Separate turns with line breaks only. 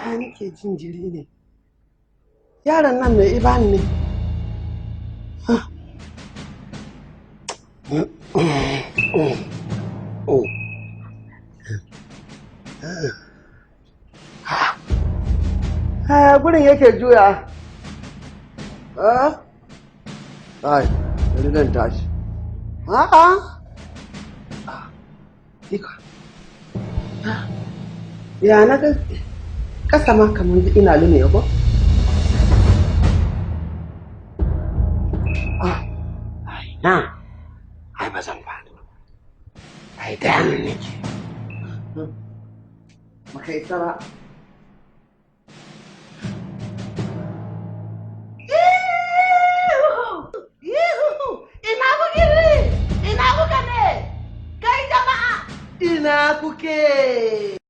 Ya nake jin jiri ne. Yaron nan mai ibani ne. Ha, gurin yake juya. Ah? Ai, bari zan tashi. A'a. Iko. Ya na ga kasa ma kamar ina lume ko? Ah, ai na. Ai ba zan faɗi ba. Ai damin nake. Baka isa ba. Ina kuke ne? Ina kuka ne? Kai jama'a! Ina kuke?